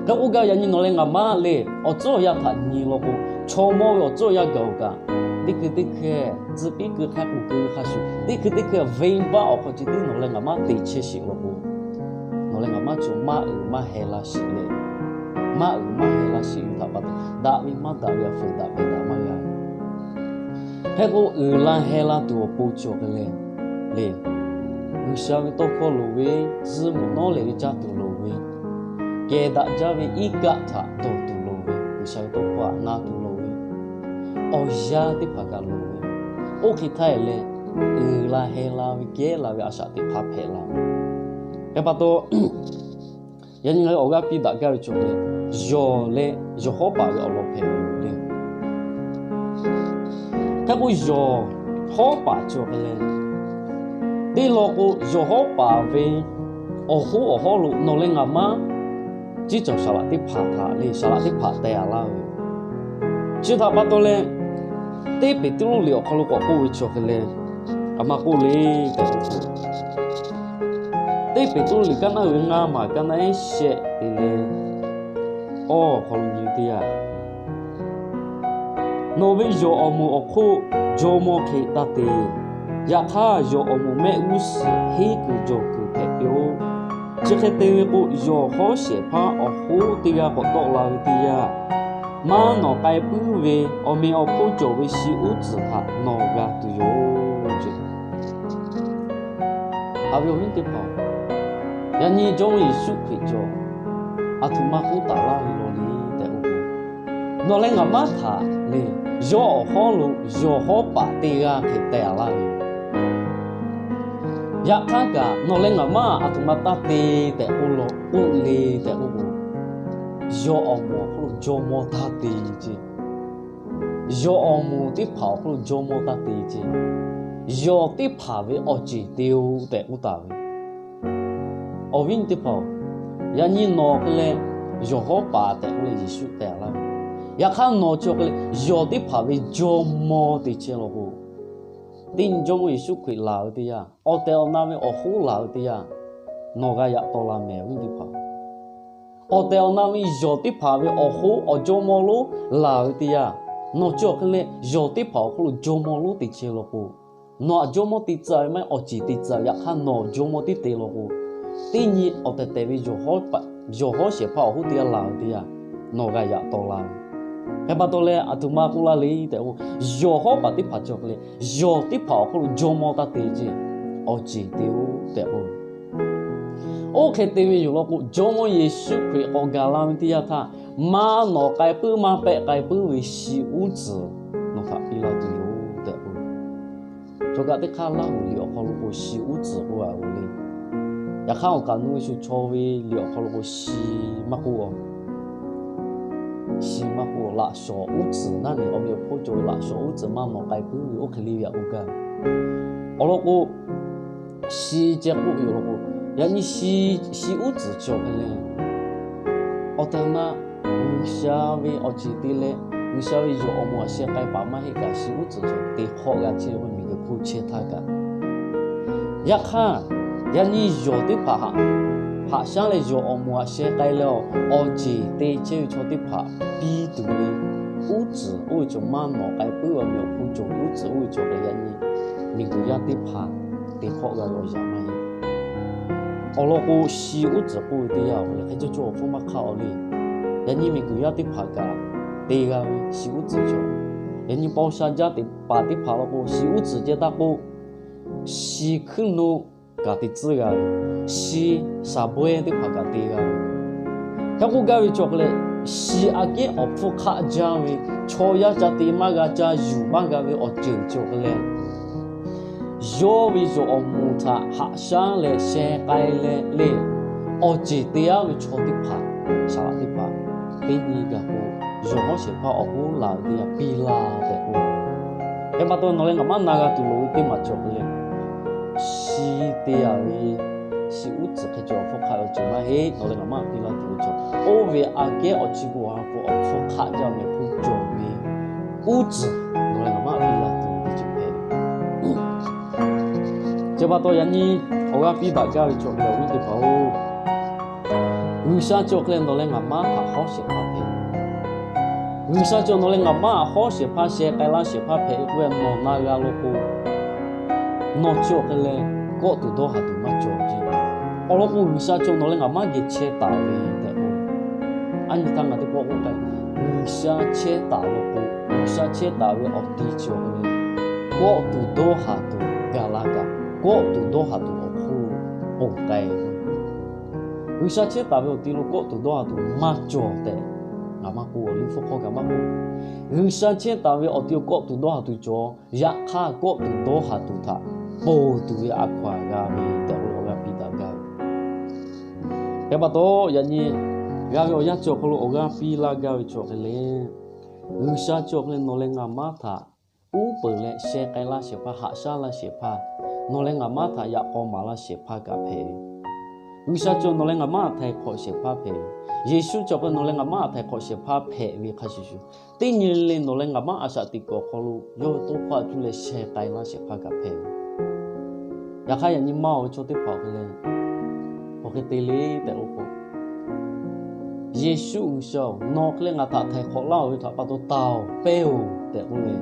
Hk'e k'oˆ gaˇ ve, yaꞈ nyi nawˬ leh ngaˬ maˇ le, awˬ tcuhˉ awˬ yanˇ htaꞈ nyi law k'o, chaw mawˇ ve awˬ tcuhˉ awˬ yanˇ gaˬ-oˬ kaꞈ, teˇ hkui teˇ hkui tcuh piˇ keu, hk'ai k'oˍ keu ve hk'a shuˍ, teˇ hkui teˇ hkui venˇbaˆ awˬ hk'aw ceh tiˉ nawˬ leh ngaˬ maˇ te chehˇ sheˍ law k'o, nawˬ leh ngaˬ maˇ cawˬ maˇ uiˍ maˇ heh la sheˍ leh, maˇ uiˍ maˇ heh la sheˍ ve htaꞈ pa taw, daꞈ ve maˇ daꞈ ve htaꞈ fuiˍ daꞈ pehˬ daꞈ maˇ g'a. Hk'e k'o, uiˍ la heh la tuˬ awˬ pon cawˬ hk'e leh, le, G'uiˬsha ve tawˇ hkawˇ loˍ ve, zuhꞈ mvuhꞈ nawˉ lehˬ ve caˇ tuˬ loˍ ve, kehˬ daꞈ jaˇ ve iˉ kaˆ htaꞈ dawˬ tuˬ loˍ ve, G'uiˬsha ve tawˇ hkawˇ htaꞈ na tuˬ loˍ ve, awˬ yanˇ teˇ hpaˍ kaꞈ loˍ ve, oˇ hk'e htaˇ e leh, uiˍ la heh la ve kehˉ la ve a shaꞈ teꞈ hk'aˇ hpehꞈ la ve. Hk'e pa taw, yaꞈ nyi ngaˬ hui awˬ g'aˇ piˇ daꞈ gaˇ ve cawˬ leh, yawˬ leh yawˬ hawˉ paˍ ve awˬ lawn hpehꞈ ve le. Hk'e k'o, yawˬ hawˉ paˍ cawˬ hk'e leh, teˇ law k'o, yawˬ hawˉ paˍ ve awˬ hoˉ awˬ hawˉ lo nawˬ leh ngaˬ maˇ ciˉ cawˬ saˍ laꞈ teˇ hpaˍ htaꞈ le, saˍ laꞈ teˇ hpaˍ teh a laˇ ve. Chi htaꞈ pa taw leh, teˇ Peˍtruˆ liꞈ awˬ hk'aw lo k'awꞈ k'oˆ ve cawˬ hk'e leh, a ma k'oˆ le tehꞈ k'oˆ k'o, teˇ Peˍtruˆ liꞈ kaˉ naˉ uiˍ ve ngaˇ maˬ kaˉ naˉ ehˉ shehˆ te leh, awˬ hk'aw lo nyi teˇ yanˇ, nawˬ ve yawˬ awˬ moˍ awˬ hk'oˆ jawˇmawˇ hk'e taˇ te. Yaꞈ hk'aˇ, yawˬ awˬ moˍ mehˆ g'uˇ suhˍ henˉ kuiˬ jawˬ kuiˬ hpehꞈ piˇ-oˆ. Chi hk'e te ve k'o, yawˬ hawˉ shehˍ hpaˇ awˬ hoˉ teˇ g'aˇ k'awꞈ tawˆ la ve teˇ yanˇ, maˇ nawˬ k'ai puiˉ ve awˬ meꞈ awˬ hponˇ cawˬ ve shi uˉ tcuhˍ htaꞈ nawˬ g'a tuˬ yoˬ. Haꞈ ve awˬ viˉ teˇ hpaˍ, yaꞈ nyi Jawˇmawˇ Yeˍsuˆ Hkriꞈ cawˬ a htoꞈ ma k'oˆ taˍ laˇ ve law le tehꞈ k'oˆ k'o, nawˬ leh ngaˬ maˇ htaꞈ le, yawˇ awˬ hawˉ lo yawˬ hawˉ paˍ teˇ g'aˇ hk'e teh-a laˇ ve. Yaꞈ hk'aˇ kaꞈ nawˬ leh ngaˬ maˇ aˬ htoꞈ ma taˇ te tehꞈ k'oˆ lo k'oˆ le tehꞈ k'oˆ k'o, yawˬ awˬ moˍ awˬ hk'oˆ lo jawˇmawˇ taˇ te ce. Yawˬ awˬ moˍ teˇ hpaˍ awˬ hk'oˆ lo jawˇmawˇ taˇ te ce. Yawˬ teˇ hpaˍ ve awˬ ceˬ te-o tehꞈ k'oˆ taˍ ve. Awˬ viˉ nyi teˇ hpaˍ-oˬ, yaꞈ nyi nawˬ hk'e leh yawˬ hawˉ paˍ tehꞈ k'oˆ leh Yeˍsuˆ teh-a laˇ ve. Yaꞈ hk'aˇ nawˬ chi awˬ hk'e leh yawˬ teˇ hpaˍ ve jawˇmawˇ te chehˇ law k'o, teˇ nyi Jawˇmawˇ Yeˍsuˆ Hkriꞈ laˬ ve teˇ yanˇ, awˬ tehˬ awˬ na ve awˬ hoˉ laˬ ve teˇ yanˇ, nawˬ g'a yaꞈ taw la mehˍ, awˬ viˉ teˇ hpaˍ. Awˬ tehˬ awˬ na ve yawˬ teˇ hpaˍ ve awˬ hoˉ awˬ jawˇmawˇ lonˉ laˬ ve teˇ yanˇ, nawˬ chi awˬ hk'e leh yawˬ teˇ hpaˍ awˬ hk'oˆ lo jawˇmawˇ lonˉ te chehˇ law k'o, nawˬ aꞈ jawˇmawˇ te tcuh ve maˇ heˆ, awˬ ceˬ te tcuh ve. Yaꞈ hk'aˇ nawˬ jawˇmawˇ tiˉ te law k'o, teˇ nyi awˬ tehˬ tehˬ ve yawˬ hawˉ shehˍ hpaˇ awˬ hoˉ teˇ g'aˇ laˬ ve teˇ yanˇ, nawˬ g'a yaꞈ taw la ve. Hk'e pa taw leh aˬ htoꞈ ma k'oˆ laˇ le tehꞈ k'o, yawˬ hawˉ paˍ teˇ hpaˍ chi awˬ hk'e leh yawˬ teˇ hpaˍ awˬ hk'oˆ lo jawˇmawˇ taˇ te ce, awˬ ceˬ te-o tehꞈ k'oˆ. Oˇ hk'e te ve yoˬ law k'o, Jawˇmawˇ Yeˍsuˆ Hkriꞈ k'awꞈ gaˬ la ve teˇ yanˇ htaˇ, maˇ nawˬ k'ai puiˉ maˇ pehˆ k'ai puiˉ ve shi uˉ tcuhˍ nawˬ htaꞈ piˇ laˇ tuˬ yoˬ tehꞈ k'oˆ. Chaw kaꞈ teˇ hk'aˇ Laˇhuˍ liꞈ awˬ hk'aw lo k'o shi uˉ tcuhˍ k'oˆ a ve le. Yaꞈ hk'aˇ awˬ kaˍ nu ve shu chaw ve liꞈ awˬ hk'aw lo k'o shi maˇ k'oˆ a. Shi maˇ k'oˆ, laꞈ shawnˍ uˉ tcuhˍ naˉ neˬ awˬ meꞈ awˬ hponˇ cawˬ ve laꞈ shawnˍ uˉ tcuhˍ maˇ nawˬ k'ai puiˉ ve oˇ hk'e le ve aꞈ k'oˆ gaˇ ve. Awˬ lawn k'o, shi ceh k'oˆ ve yoˬ law k'o, yaꞈ nyi shi, shi uˉ tcuhˍ chi awˬ hk'e leh, awˬ tehˬ awˬ na G'uiˬsha ve awˬ ceˬ te leh, G'uiˬsha ve yawˬ awˬ moˍ aꞈ sheh k'ai paˍ maˇ heˆ kaꞈ, shi uˉ tcuhˍ cawˬ te hk'awˆ g'a chehˇ ve miˬguiˬ hk'oˆ chehˇ htaˇ kaꞈ, yaꞈ hk'aˇ, yaꞈ nyi yawˬ teˇ hpaˍ haꞈ shaˉ leh yawˬ awˬ moˍ aꞈ sheh k'ai leh, awˬ ceˬ te chehˇ ve chaw teˇ hpaˍ piˇ tuˬ ve uˉ tcuhˍ oˇ ve cawˬ maˇ nawˬ k'ai puiˉ ve awˬ meꞈ awˬ hponˇ cawˬ ve uˉ tcuhˍ oˇ ve cawˬ leh yaꞈ nyi miˬguiˬ yaˇ teˇ hpaˍ te hk'awˆ g'a ve awˬ yanˇ maˇ heˆ. Awˬ lawn k'o, shi uˉ tcuhˍ k'oˆ ve teˇ yanˇ awˬ hk'e leh hk'e cawˇ cawˇ awˬ hpfuhˇ maˇ hk'aˇ awˬ le. Yaꞈ nyi miˬguiˬ yaˇ teˇ hpaˍ kaꞈ te g'a ve shi uˉ tcuhˍ cawˬ. Yaꞈ nyi paw sha jaˇ teꞈ paˍ teˇ hpaˍ law k'o, shi uˉ tcuhˍ ceh taˇ k'oˆ, shi hkuiˉ nu kaꞈ te tcuhˉ g'a ve, shi shaˍ bawehˇ teˇ hpaˍ kaꞈ te g'a ve. Hk'e k'oˆ gaˇ ve cawˬ hk'e leh, shi aꞈ kehˉ awˬ hpfuhˇ hk'aˆ jaˇ ve, chaw yaˇ ca te maˇ g'a ca yuˬ maˇ g'a ve awˬ ceuˬ cawˬ hk'e leh, yawˇ ve yawˬ awˬ moˍ htaꞈ haꞈ shaˉ leh sheh k'ai leh le, awˬ ceˬ te-a ve chaw teˇ hpaˍ, saˍ laꞈ teˇ hpaˍ, teˇ nyi gaˬ k'o, yawˬ hawˉ shehˍ hpaˇ awˬ hoˉ laˬ ve teˇ yanˇ piˇ laˇ tehꞈ k'oˆ. Hk'e pa taw nawˬ leh ngaˬ maˇ na g'a tuˬ loˍ ve teˇ maˬ cawˬ hk'e leh, shi te-a ve shi uˉ tcuhˍ hk'e cawˬ awˬ hpfuhˇ hk'aˆ ve awˬ ceuˬ maˇ heˆ. Nawˬ leh ngaˬ maˇ piˇ laˇ tuˬ ve cawˬ, oˇ ve aꞈ kehˉ awˬ chi beuꞈ awˬ ha hpu awˬ hpfuhˇ hk'aˆ jaˇ ve hpu cawˬ ve uˉ tcuhˍ nawˬ leh ngaˬ maˇ piˇ laˇ tuˬ ve teˇ ceuˬ hpehꞈ ve. Chi pa taw yaꞈ nyi awˬ g'aˇ piˇ daꞈ gaˇ ve cawˬ ve awˬ viˉ teˇ hpaˍ-oˬ, G'uiˬsha chi awˬ hk'e leh nawˬ leh ngaˬ maˇ htaꞈ hawˉ shehˍ hpaˇ hpehꞈ. G'uiˬsha chi nawˬ leh ngaˬ maˇ htaꞈ hawˉ shehˍ hpaˇ sheh k'ai laˇ shehˍ hpaˇ hpehꞈ ve k'oˆ ve nawˬ na g'a lo k'o, nawˬ chi awˬ hk'e leh kawˆ tuˬ dawˇ haˍ tuˬ maˇ cawˬ ce. Awˬ lawn k'o, G'uiˬsha chi nawˬ leh ngaˬ maˇ geh chehˇ taˍ ve tehꞈ k'o, aˉ nyi htaˇ ngaˬ teˇ pawˆ k'oˆ k'ai, G'uiˬsha chehˇ taˍ lo k'o, G'uiˬsha chehˇ taˍ ve awˬ ti chi awˬ hk'e leh kawˆ tuˬ dawˇ haˍ tuˬ gaˬ la kaꞈ, kawˆ tuˬ dawˇ haˍ tuˬ awˬ hk'oˆ lo ponˬ k'ai ve. G'uiˬsha chehˇ taˍ ve awˬ ti lo kawˆ tuˬ dawˇ haˍ tuˬ maˇ cawˬ tehꞈ ngaˬ maˇ k'oˆ, awˬ liˇ hpfuhˇ hk'awˇ kaꞈ maˇ k'oˆ. G'uiˬsha chehˇ taˍ ve awˬ ti lo kawˆ tuˬ dawˇ haˍ tuˬ cawˬ. Yaꞈ hk'aˇ, kawˆ tuˬ dawˇ haˍ tuˬ htaꞈ ponˬ tuˬ ve a hkaw-anˬ g'a ve tehꞈ k'oˆ ve awˬ g'aˇ piˇ daꞈ gaˇ ve. Hk'e pa taw, yaꞈ nyi g'a ve awˬ yanˇ chi awˬ hk'aw lo awˬ g'aˇ piˇ laˇ gaˇ ve chi awˬ hk'e leh, G'uiˬsha chi awˬ hk'e leh nawˬ leh ngaˬ maˇ htaꞈ uˉ peunˍ leh sheh k'ai laˇ shehˍ hpaˇ, haꞈ shaˉ laˇ shehˍ hpaˇ, nawˬ leh ngaˬ maˇ htaꞈ yaꞈ k'aw maˍ laˇ shehˍ hpaˇ kaꞈ hpehꞈ ve. G'uiˬsha chi nawˬ leh ngaˬ maˇ htaꞈ htaiˍ hk'awꞈ shehˍ hpaˇ hpehꞈ ve. Yeˍsuˆ chi awˬ hk'e nawˬ leh ngaˬ maˇ htaꞈ htaiˍ hk'awꞈ shehˍ hpaˇ hpehꞈ ve hk'a shuˍ shuˍ, teˇ nyi le le nawˬ leh ngaˬ maˇ a shaꞈ teꞈ kuiˬ awˬ hk'aw lo yawˇ ve tawˇ hkawˇ a cuˇ leh sheh k'ai laˇ shehˍ hpaˇ kaꞈ hpehꞈ ve. Yaꞈ hk'aˇ, yaꞈ nyi maˇ-oˬ ve chaw teˇ hpaˍ awˬ hk'e leh, awˬ hk'e te le tehꞈ k'oˆ k'o, Yeˍsuˆ G'uiˬsha-oˬ, nawˬ hk'e leh ngaˬ htaꞈ htaiˍ hk'awꞈ laˇ-oˬ ve htaꞈ pa taw taˍ-oˬ, pehˇ-oˬ tehꞈ k'oˆ ve,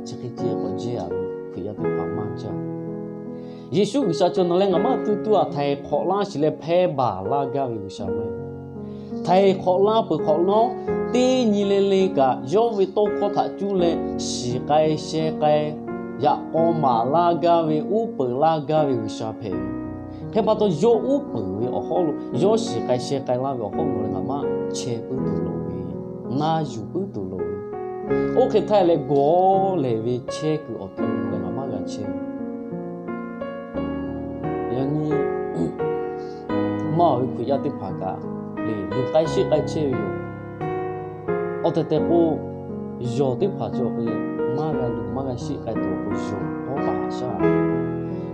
chi hk'e ceh k'awꞈ jehˇ-a ve Hkriꞈ yaˇ teˇ hpaˍ maˇ jaˇ. Yeˍsuˆ G'uiˬsha chi nawˬ leh ngaˬ maˇ tu tu-a htaiˍ hk'awꞈ laˇ sheˍ leh hpehˇ baˬ laˇ gaˇ ve G'uiˬsha maˇ heˆ. Htaiˍ hk'awꞈ laˇ peuˬ hk'awꞈ nawˉ, teˇ nyi le le kaꞈ yawˇ ve tawˇ hkawˇ htaꞈ cuˇ leh shiˍ k'ai sheh k'ai, yaꞈ k'aw maˍ laˇ gaˇ ve, uˉ peunˍ laˇ gaˇ ve G'uiˬsha hpehꞈ ve. Hk'e pa taw, yawˇ uˉ peunˍ ve awˬ hawˉ lo, yawˇ shiˍ k'ai sheh k'ai laˇ ve awˬ hawˉ lo nawˬ leh ngaˬ maˇ chehˇ puiˉ tuˬ loˍ ve, na yuˬ puiˉ tuˬ loˍ ve. Oˇ hk'e htaˇ leh gawˬ lehˬ ve chehˇ kuiˬ awˬ to ngaˬ maˇ g'a chehˇ. Yaꞈ nyi maˇ awˬ ve Hkriꞈ yaˇ teˇ hpaˍ kaꞈ lehˬ, luˬ k'ai sheˆ k'ai chehˇ ve yoˬ. Awˬ tehˬ tehˬ k'o, yawˬ teˇ hpaˍ cawˬ hk'e leh, maˇ g'a luˬ maˇ g'a sheˆ k'ai tuˬ awˬ pon yawˬ hawˉ paˍ haꞈ shaˉ.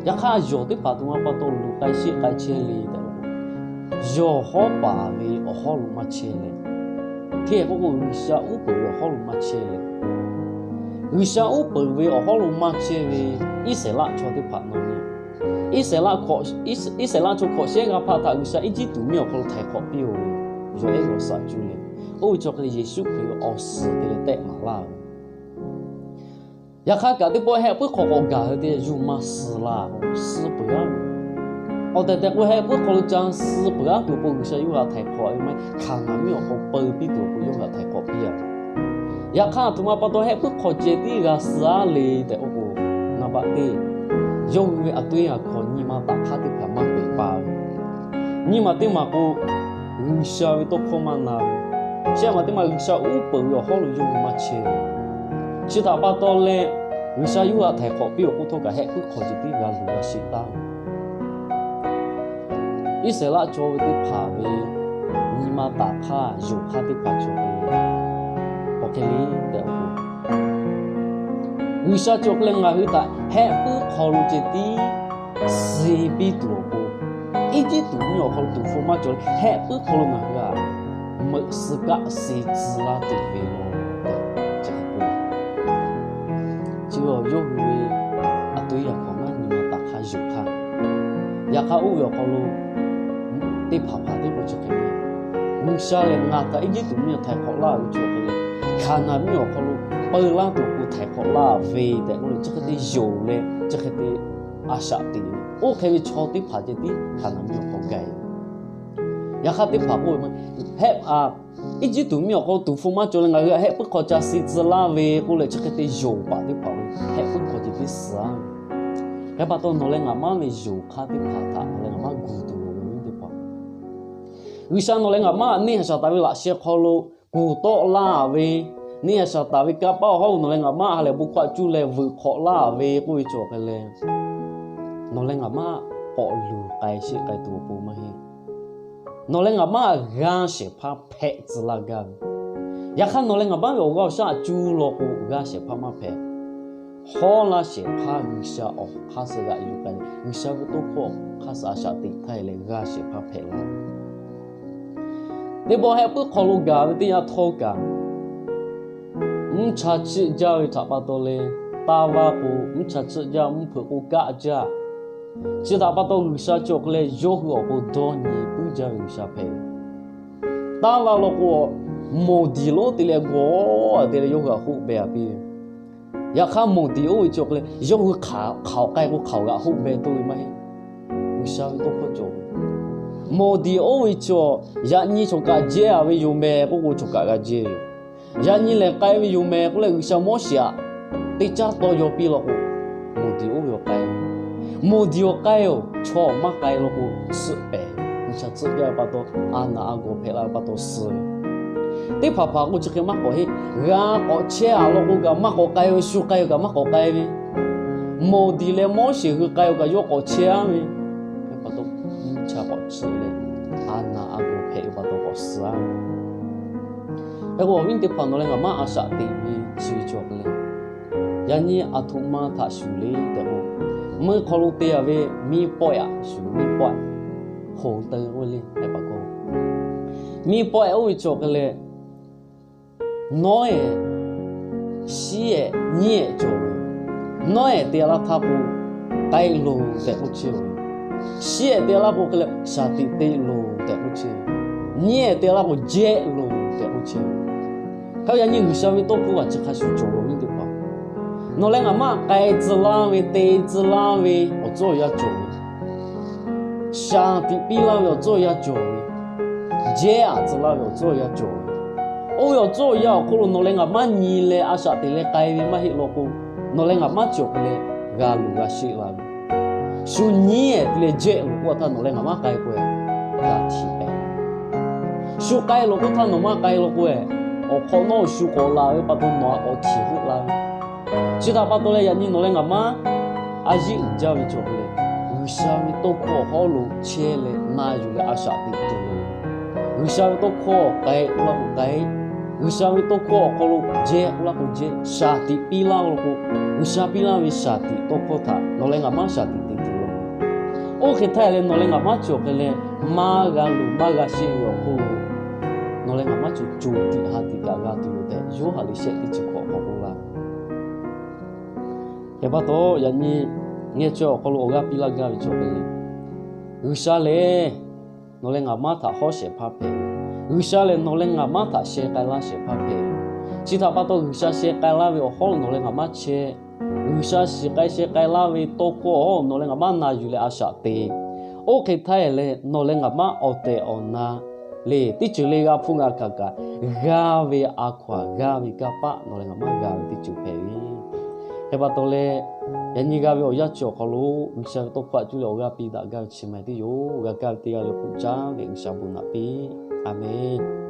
Yaꞈ hk'aˇ, yawˬ teˇ hpaˍ htoꞈ ma pa taw luˬ k'ai sheˆ k'ai chehˇ le tehꞈ k'o, yawˬ hawˉ paˍ ve awˬ hawˉ lo maˇ chehˇ leh, hteˇ k'oˆ k'o G'uiˬsha uˉ peunˍ ve awˬ hawˉ lo maˇ chehˇ leh, G'uiˬsha uˉ peunˍ ve awˬ hawˉ lo maˇ chehˇ ve Iˉsaˍreˍlaˆ chaw teˇ hpaˍ nawˬ nyi, Iˉsaˍreˍlaˆ chaw hkawꞈ shehˉ g'a hpaˇ htaꞈ G'uiˬsha Eˇjiˇtuꞈ mvuhˇmiˬ awˬ hk'aw lo htaiˍ hk'awꞈ piˇ-oˬ ve, yawˬ ehˉ g'awˬ shaꞈ cuˇ leh, oˇ ve cawˬ hk'e leh Yeˍsuˆ Hkriꞈ ve awˬ suhˍ te leh tehˆ maˍ laˇ ve. Yaꞈ hk'aˇ kaꞈ teˇ pawˆ hehˆ puiˉ hk'aw k'awꞈ gaˬ ve te yuˬ maˇ suh laˇ, suh peuˬ-aˉ. Awˬ tehˬ tehˬ k'o, hehˆ puiˉ hk'aw lo ca suh peuˬ-aˉ tuˬ awˬ pon G'uiˬsha yawˇ hui htaꞈ htaiˍ hk'awꞈ ve maˇ heˆ, Hkaˍnanˍ mvuhˇmiˬ awˬ hk'aw peu piˇ tuˬ awˬ pon yawˇ hui htaꞈ htaiˍ hk'awꞈ piˇ-a. Yaꞈ hk'aˇ, aˬ htoꞈ ma pa taw hehˆ puiˉ hk'aw ceh tiˉ g'a suh-aˉ le tehꞈ k'oˆ k'o, naˍ baꞈ teˇ, yawˇ hui ve aˬ to-e aˬ hkaw nyi ma taꞈ hk'aˇ teˇ hpaˍ maˇ peꞈ pa ve. Nyi ma teˇ maˬ k'o, G'uiˬsha ve tawˇ hkawˇ maˇ na ve, chi ma teˇ maˬ G'uiˬsha uˉ peunˍ ve awˬ hawˉ lo yawˇ hui maˇ chehˇ ve. Chi htaꞈ pa taw leh, G'uiˬsha yawˇ hui htaꞈ htaiˍ hk'awꞈ piˇ awˬ k'oˆ htawˇ kaꞈ hehˆ puiˉ hk'aw ceh tiˉ g'a luˬ g'a sheˆ taˍ ve. Iˉsaˍreˍlaˆ chaw ve teˇ hpaˍ ve nyi ma taꞈ hk'aˇ yonˍ hk'aˇ teˇ hpaˍ cawˬ ve, k'awꞈ hk'e le tehꞈ k'oˆ k'o, G'uiˬsha cawˬ hk'e leh ngaˬ hui htaꞈ hehˆ puiˉ hk'aw lo ceh tiˉ suh piˇ tuˬ awˬ pon, Eˇjiˇtuꞈ mvuhˇmiˬ awˬ hk'aw lo tuˍ hpfuh maˇ cawˬ leh hehˆ puiˉ hk'aw lo ngaˬ hui htaꞈ meuꞈ suh kaˆ suh tcuh laˇ tuˬ ve law tehꞈ k'oˆ. Chi yawˇ hui ve aˬ to-e aˬ hkaw maˇ nyi ma taꞈ hk'aˇ yonˍ hk'aˇ, yaꞈ hk'aˇ oˇ ve awˬ hk'aw lo teˇ hpaˍ hpaˍ teˇ k'o chi hk'e le, G'uiˬsha lehˬ ngaˬ htaꞈ Eˇjiˇtuꞈ mvuhˇmiˬ htaꞈ htaiˍ hk'awꞈ laˇ ve cawˬ hk'e leh, Hkaˍnanˍ mvuhˇmiˬ awˬ hk'aw lo peu laˇ tuˬ awˬ pon htaiˍ hk'awꞈ laˇ ve tehꞈ k'oˆ leh, chi hk'e te yonˍ leh chi hk'e te a shaꞈ teꞈ ve, oˇ hk'e ve chaw teˇ hpaˍ ceh tiˉ Hkaˍnanˍ mvuhˇmiˬ awˬ hk'aw gaˬ-e. Yaꞈ hk'aˇ teˇ hpaˍ k'oˆ ve, hehˆ, Eˇjiˇtuꞈ mvuhˇmiˬ awˬ hk'aw lo tuˍ hpfuh maˇ cawˬ leh ngaˬ hui htaꞈ hehˆ puiˉ hk'aw ca suh tcuh laˇ ve k'oˆ leh chi hk'e te yonˍ paˍ teˇ hpaˍ hehˆ puiˉ hk'aw ceh tiˉ suh-aˉ ve. Hk'e pa taw nawˬ leh ngaˬ maˇ ve yonˍ hk'aˇ teˇ hpaˍ htaꞈ nawˬ leh ngaˬ maˇ gu tuˬ loˍ ve teˇ hpaˍ, G'uiˬsha nawˬ leh ngaˬ maˇ neˇ haiˬ shaˍ taˍ ve laꞈ sheh hk'aw lo kuˬ tawˆ laˇ ve, neˇ haiˬ shaˍ taˍ ve kanˇ paˆ awˬ hawˉ lo nawˬ leh ngaˬ maˇ ha lehˬ bon hkawˇ cuˇ leh vuiˬ hk'awꞈ laˇ ve k'oˆ ve cawˬ hk'e leh, nawˬ leh ngaˬ maˇ k'awꞈ luˬ k'ai sheˆ k'ai tuˬ awˬ pon maˇ heˆ. Nawˬ leh ngaˬ maˇ g'aˇ shehˍ hpaˇ hpehꞈ tcuh laˇ gaˇ ve. Yaꞈ hk'aˇ nawˬ leh ngaˬ maˇ ve awˬ g'aˇ awˬ shaˉ cuˇ law k'o, g'aˇ shehˍ hpaˇ maˇ hpehꞈ. Hawˉ laˇ shehˍ hpaˇ G'uiˬsha awˬ hk'aˇ suh g'aꞈ yuˬ k'ai leh, G'uiˬsha ve tawˇ hkawˇ hk'aˇ suh a shaꞈ teꞈ htaˇ e leh g'aˇ shehˍ hpaˇ hpehꞈ laˇ. Teˇ pawˆ hehˆ puiˉ hk'aw lo gaˬ ve teˇ yanˇ htawˇ kaꞈ, mvuhˇ cha chiˆ jaˇ ve htaꞈ pa taw leh, taˇ vaˇ k'o mvuhˇ cha chiˆ jaˇ, mvuhˇ hpeuꞈ k'o kaˆ jaˇ. Chi htaꞈ pa taw G'uiˬsha cawˬ hk'e leh yawˇ hui awˬ pon dawˇ nyi puiˉ jaˇ ve G'uiˬsha hpehꞈ ve. Taˇ vaˇ law k'o, mawˬ diˍ lonˉ te leh g'awˬ te leh yawˇ hui htaꞈ hoˆ beh-a piˇ ve. Yaꞈ hk'aˇ mawˬ diˍ oˇ ve cawˬ hk'e leh yawˇ hui hk'aoˍ k'ai k'o hk'aoˍ g'aꞈ hoˆ beh toˇ ve maˇ heˆ. G'uiˬsha ve tawˇ hkawˇ cawˬ ve, mawˬ diˍ oˇ ve cawˬ, yaꞈ nyi choˬ kaꞈ jehˇ-a ve yoˬ mehˍ k'oˆ k'o choˬ kaꞈ g'a jehˇ ve yoˬ. Yaꞈ nyi lehˬ k'ai ve yoˬ mehˍ k'oˆ leh G'uiˬsha Moˉseˍ htaꞈ teˇ caˉ tawˇ yaw piˇ law k'o, mawˬ diˍ oˇ ve awˬ k'ai, mawˬ diˍ awˬ k'ai-oˬ, chaw maˇ k'ai law k'o, suhˆ pehˍ, mvuhˇ cha chiˆ jaˇ ve pa taw, a naˍ a gawˬ hpehꞈ la ve pa taw suh ve. Teˇ hpaˍ hpaˍ k'o chi hk'e maˇ k'awꞈ heˆ. G'a k'awꞈ chehˇ-a law k'o kaꞈ maˇ k'awꞈ k'ai ve, shu k'ai-oˬ kaꞈ maˇ k'awꞈ k'ai ve. Mawˬ diˍ leh Moˉseˍ hui k'ai-oˬ kaꞈ yawˇ k'awꞈ chehˇ-a ve. Hk'e pa taw mvuhˇ cha k'awꞈ chiˆ leh, a naˍ a gawˬ hpehꞈ ve pa taw k'awꞈ suh-a ve. Hk'e k'o awˬ viˉ teˇ hpaˍ nawˬ leh ngaˬ maˇ a shaꞈ teꞈ ve chi ve cawˬ hk'e leh, yaꞈ nyi aˬ htoꞈ ma htaꞈ shuˍ le tehꞈ k'o, meuˇ hk'aw lo te-a ve miˇ pawˆ-aꞈ shuˍ, miˇ pawˆ-aꞈ hoˍ teu k'oˆ le, hehˆ paˍ kawˇ, miˇ pawˆ-aꞈ oˇ ve cawˬ hk'e leh, nawˉ-ehˍ shiˉ-ehˍ nyiˉ-ehˍ cawˬ ve, nawˉ-ehˍ te laˇ htaˇ k'o, k'ai loˬ tehꞈ k'oˆ chehˇ ve. Shiˉ-ehˍ te laˇ k'o hk'e leh shaˍ tiꞈ te loˬ tehꞈ k'oˆ chehˇ ve. Nyiˉ-ehˍ te laˇ k'o jehˆ loˬ tehꞈ k'oˆ chehˇ ve. Hk'e yaꞈ nyi G'uiˬsha ve tawˇ hkawˇ kaꞈ chi hk'a shuˍ cawˬ ve awˬ viˉ teˇ hpaˍ, nawˬ leh ngaˬ maˇ k'ai tcuh laˇ ve, te tcuh laˇ ve awˬ tcuhˉ awˬ yanˇ cawˬ ve, shaˍ tiꞈ piˇ laˇ ve awˬ tcuhˉ awˬ yanˇ cawˬ ve, jehˉ-aꞈ tcuh laˇ ve awˬ tcuhˉ awˬ yanˇ cawˬ ve, oˇ ve awˬ tcuhˉ awˬ yanˇ awˬ hk'oˆ lo nawˬ leh ngaˬ maˇ nyi leh a shaꞈ teꞈ leh k'ai ve maˇ heˆ law k'o, nawˬ leh ngaˬ maˇ cawˬ hk'e leh g'a luˬ g'a sheˆ la ve. Shu nyiˉ-ehˍ te leh jehˆ loˬ k'oˆ htaˇ nawˬ leh ngaˬ maˇ k'ai k'o-ehˍ, g'a htiꞈ pehˍ. Shu k'ai loˬ k'oˆ htaˇ nawˬ maˇ k'ai law k'o-ehˍ, awˬ hk'awꞈ nawˉ awˬ shu k'awꞈ laˬ ve pa taw nawˬ htaꞈ k'awꞈ htiˍ hoˆ laˇ ve. Chi htaꞈ pa taw leh yaꞈ nyi nawˬ leh ngaˬ maˉ a yiˉ uiˍ jaˇ ve cawˬ hk'e leh, G'uiˬsha ve tawˇ hkawˇ awˬ hawˉ lo chehˇ leh na yuˬ leh a shaꞈ teꞈ tuˬ loˍ. G'uiˬsha ve tawˇ hkawˇ k'ai k'oˆ laˇ k'o k'ai, G'uiˬsha ve tawˇ hkawˇ awˬ hk'aw lo jehˇ k'oˆ laˇ k'o jehˇ, shaˍ tiꞈ piˇ laˇ k'o, G'uiˬsha piˇ laˇ ve shaˍ tiꞈ tawˇ hkawˇ htaꞈ nawˬ leh ngaˬ maˉ shaˍ tiꞈ teꞈ tuˬ loˍ. Oˇ hk'e htaˇ leh nawˬ leh ngaˬ maˉ cawˬ hk'e leh, maˇ g'a luˬ maˇ g'a sheˆ ve awˬ hk'oˆ lo nawˬ leh ngaˬ maˉ cawˬ co tiꞈ ha tiꞈ kaꞈ g'a tuˬ yoˬ tehꞈ Yoˇhanˬ liꞈ shehˆ teˇ chi hkawꞈ hk'aw k'oˆ laˇ. Hk'e pa taw yaꞈ nyi ngeh chaweh awˬ hk'aw lo awˬ g'aˇ piˇ laˇ gaˇ ve cawˬ hk'e leh, G'uiˬsha lehˬ nawˬ leh ngaˬ maˉ htaꞈ hawˉ shehˍ hpaˇ hpehꞈ ve, G'uiˬsha lehˬ nawˬ leh ngaˬ maˉ htaꞈ sheh k'ai laˇ shehˍ hpaˇ hpehꞈ ve. Chi htaꞈ pa taw G'uiˬsha sheh k'ai laˇ ve awˬ hawˉ lo nawˬ leh ngaˬ maˉ chehˇ, G'uiˬsha shiˍ k'ai sheh k'ai laˇ ve tawˇ hkawˇ nawˬ leh ngaˬ maˉ na yuˬ leh a shaꞈ teꞈ. Oˇ hk'e htaˇ leh nawˬ leh ngaˬ maˉ awˬ tehˬ awˬ na lehˬ teˇ ceuˬ le g'a hpuˇ g'a kaꞈ kaꞈ, g'aˇ ve a hkaw-anˬ g'aˇ ve kanˇ paˆ nawˬ leh ngaˬ maˉ g'a ve teˇ ceuˬ hpehꞈ ve. Hk'e pa taw leh, yaꞈ nyi g'a ve awˬ yanˇ chi awˬ hk'aw lo G'uiˬsha ve tawˇ hkawˇ htaꞈ cuˇ leh awˬ g'aˇ piˇ daꞈ gaˇ ve chi ma teˇ yoˬ. G'a kaˇ ve teˇ g'aˇ le k'oˆ caˇ ve G'uiˬsha bon naꞈ piˇ. A menˬ.